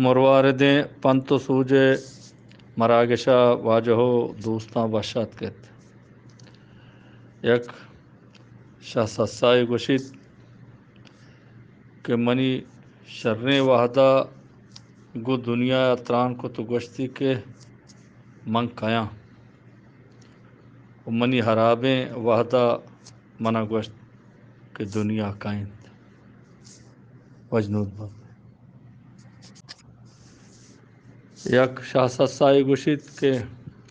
مرواردیں پنت و سوج ءِ مراگش ءَ واجہ و دوستاں وش آتک ات۔ یک شہ سسائے گوشیت کہ منی شریں وہد ءَ گوں دنیا ءَ تران کت و گوشتی کہ من کیاں، و منی ہرابیں وہد ءَ من ءَ گوشت کہ دنیا کئے انت۔ وجنود بات۔ یک شہ سسائے گوشیت کہ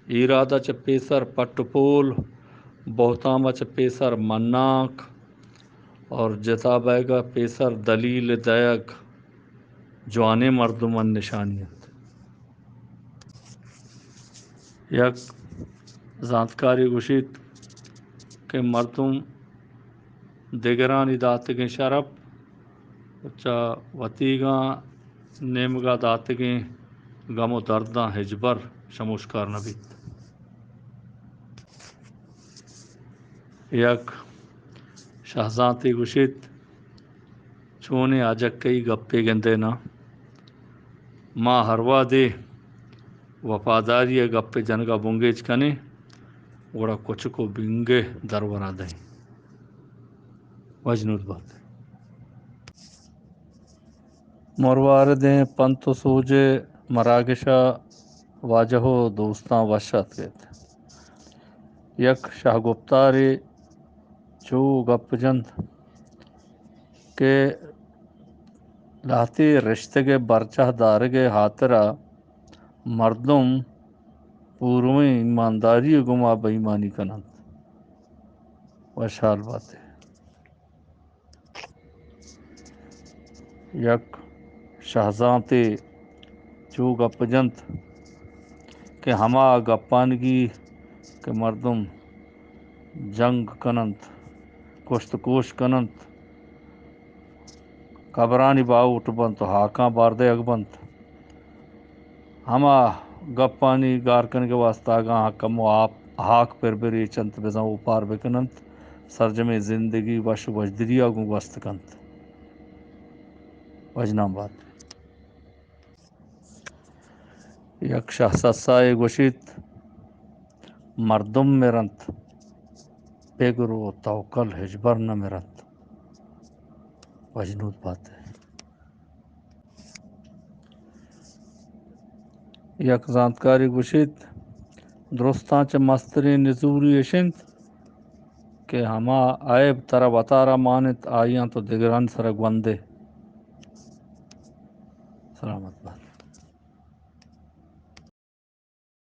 ایراد ءَ چہ پیسر پٹ و پول، بہتام ءَ چہ پیسر منانک، اور جتا بئیگ ءَ پیسر دلیل دئیگ جوانیں مردمانی نشانی انت۔ یک زانتکارے گوشیت کہ مردم دگرانی داتگیں شرپ چہ وتیگاں نیمگا داتگیں گم و درداں ہچبر شموشکار نہ بیت۔ یک شہزانتے گوشیت، چونیں اجکئی گپے گندئے ناں، ما ہر وہدے وفاداری ءِ گپے جنگا بنگیج کنیں، گڑا کچک و بنگے درورا دئیں۔ وجنود بات۔ مرواردیں پنت و سوج ءِ مراگش ءَ واجہ و دوستاں وش آتک ات۔ یک شہ گپتارے چو گپ جنت کہ لہتے رشتگ ءِ برجاہ دارگ ءِ ہاترا مردم پورویں ایمانداری ءِ گوما بے ایمانی کن انت۔ وشحال بات ئے۔ یک شہزانتے چو گپ جنت کہ ہما گپانگی کہ مردم جنگ کن انت، کشت و کوش کن انت، قبرانی باہوٹ بنت و ہاکاں بار دئیگ بنت، ہما گپانی گار کنگ ءِ واستہ اگاں کمو آپ، ہاک پر بریچ انت، بزاں اوپار بکن انت، سرجمیں زندگی وش و وشدلی ءَ گوں گوست کنت۔ وژنام بات۔ یک شہ سسائے گوشیت، مردم مرنت، پگر و توکل ہچبر نہ مرنت۔ وژنود بات۔ یک زانتکارے گوشیت، درستاں چہ مستریں نزوری اش انت کہ ہما عیب ترا وتارا مان انت، آیاں تو دگرانی سرا گوندے۔ سلامت بات۔